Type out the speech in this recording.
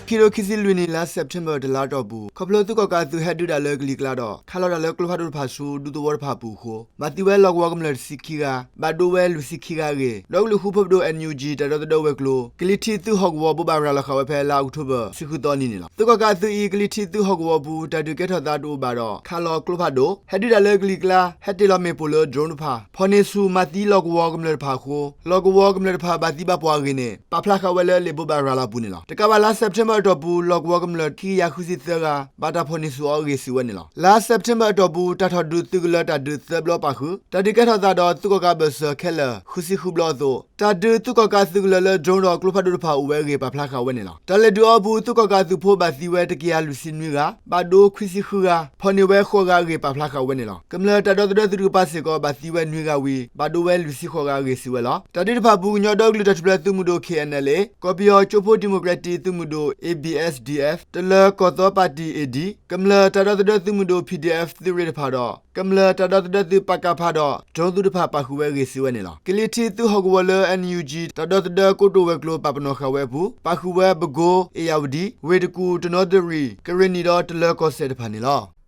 ခံကထိခံဆံလွံၢ်နံၣ် လါစဲးပထ့ဘၢၣ်တလါအတီၢ်ပူၤ ခီဖျိသုးကီၣ်ကးအသုးဟဲဒုးတၢ်လၢကလံၤကျါဒီး ခးလီၤတၢ်လၢကျိဖးဒိၣ်တဖၣ်ဆူ ဒူသဝီတဖၣ်အပူၤအဃိ ဘၣ်သံဝဲလီၢ်ကဝီၤကမျၢၢ်တဆံခံဂၤ, ဘၣ်ဒိဝဲလွံၢ်ဆံခံဂၤအဂ့ၢ် ဒီကလုာ်ဃူဖိးပဒိၣ် NUG တၢ်ဒီသဒၢဝဲၤကျိၤ ကလံၤထံးသုးဟီၣ်ကဝီၤ ဘိးဘၣ်ရၤလီၤဃာ်ဝဲဖဲလါအီးကထိဘၢၣ် တဆံဃုသီနံၤန့ၣ်လီၤ. သုးကီၣ်ကးအသုးအံၤ ကလံၤထံးသုးဟီၣ်ကဝီၤအပူၤ တၢ်ဒုးကဲထီၣ်သးတအိၣ်ဘၣ်ဒီး ခးလီၤကျိဖးဒိၣ်, ဟဲဒုးတၢ်လၢကလံၤကျါ, ဟဲတ့ၢ်လီၤမ့ၣ်ပိၢ်လၢ drone တဖၣ်, ဖီၣ်န့ၢ်ဆူၣ်မၤသံလီၢ်ကဝီၤကမျၢၢ်တဖၣ်အဃိ လီၢ်ကဝီၤကမျၢၢ်တဖၣ်ဘၣ်သံဘၣ်ပှၢ်အဂ့ၢ်န့ၣ် ပာ်ဖျါဃာ်ဝဲလၢလံာ်ဘိးဘၣ်ရၤလီၤအပူၤန့ၣ်လီၤ. တကးဘၣ် လါစဲးပထ့ဘၢၣ်အတီၢ်ပူၤ လီၢ်ကဝီၤကမျၢၢ်ခံကယၤဃုဆံသၢဂၤ ဘၣ်တၢ်ဖီၣ်န့ၢ်ဆူၣ်အီၤအဂ့ၢ် စံးဝဲန့ၣ်လီၤ. လါစဲးပထ့ဘၢၣ်အတီၢ်ပူၤ တၢ်ထီၣ်ဒုးသုးကလၢၤတၢ်ဒုးသၢဘျီပာ်ဃုာ် တၢ်ဒုးကဲထီၣ်သးဒီး သုးကီၣ်ကးဘၢၣ်စၢၤခဲလၢာ် ဃုဆံဃုဘျီအသိး တၢ်ဒုးသုးကီၣ်ကးသုးကလၢၤလၢ drone ဒီးကျိဖးဒိၣ်တဖၣ်အိၣ်ဝဲအဂ့ၢ် ပာ်ဖျါဃာ်ဝဲန့ၣ်လီၤ. တၢ်လဲၤဒုးအီၤအပူၤ သုးကီၣ်ကးအသုးဖိဘၣ်သံဝဲ တကယၤလွံၢ်ဆံနွံဂၤ, ဘၣ်ဒိခွံဆံဃုဂၤ, ဖီၣ်န့ၢ်ဝဲဃိးဂၤအဂ့ၢ် ပာ်ဖျါဃာ်ဝဲန့ၣ်လီၤ. ကမျၢၢ်တၢ်ဒီသဒၢသုးတကပၤစ့ၢ်ကီး ဘၣ်သံဝဲနွံဂၤဝံၤ ဘၣ်ဒိဝဲလွံၢ်ဆံဃိးဂၤအဂ့ၢ် စံးဝဲလီၤ. တၢ်ဒုးတဖၣ်အပူၤ ကညီဒီကလုာ်တၢ်ထူၣ်ဖျဲးသုးမုၢ်ဒိၣ် K N L A, ကီၢ်ပယီၤကၠိဖိဒံၣ်မိၣ်ကရ့းတံၣ် သုးမုၢ်ဒိၣ် A B S D F, တလၢၤကီၢ်သီပၣ်တံၣ် A D, ကမျၢၢ်တၢ်ဒီသဒၢသုးမုၢ်ဒိၣ် P D F သုးရ့ၣ်တဖၣ်ဒီး ကမျၢၢ်တၢ်ဒီသဒၢသုး ပကဖ ဒီး drone သုးတဖၣ် ပာ်ဃုာ်ဝဲအဂ့ၢ် စံးဝဲန့ၣ်လီၤ. ကလံၤထံးသုးဟီၣ်ကဝီၤလၢ N U G တၢ်ဒီသဒၢကိတိာ်ဝဲၤကျိၤ ပာ်ပနီၣ်ဃာ်ဝဲအပူၤ ပာ်ဃုာ်ဝဲ ဘကိ, အ့ၣ်ယၣ်ဝတံၣ်, ဝ့ၢ်တကူၣ်, တနီသရံၣ်, ကရ့ၣ်နံၣ်ဒီးတလၢၤကီၢ်စဲၣ်တဖၣ်န့ၣ်လီၤ.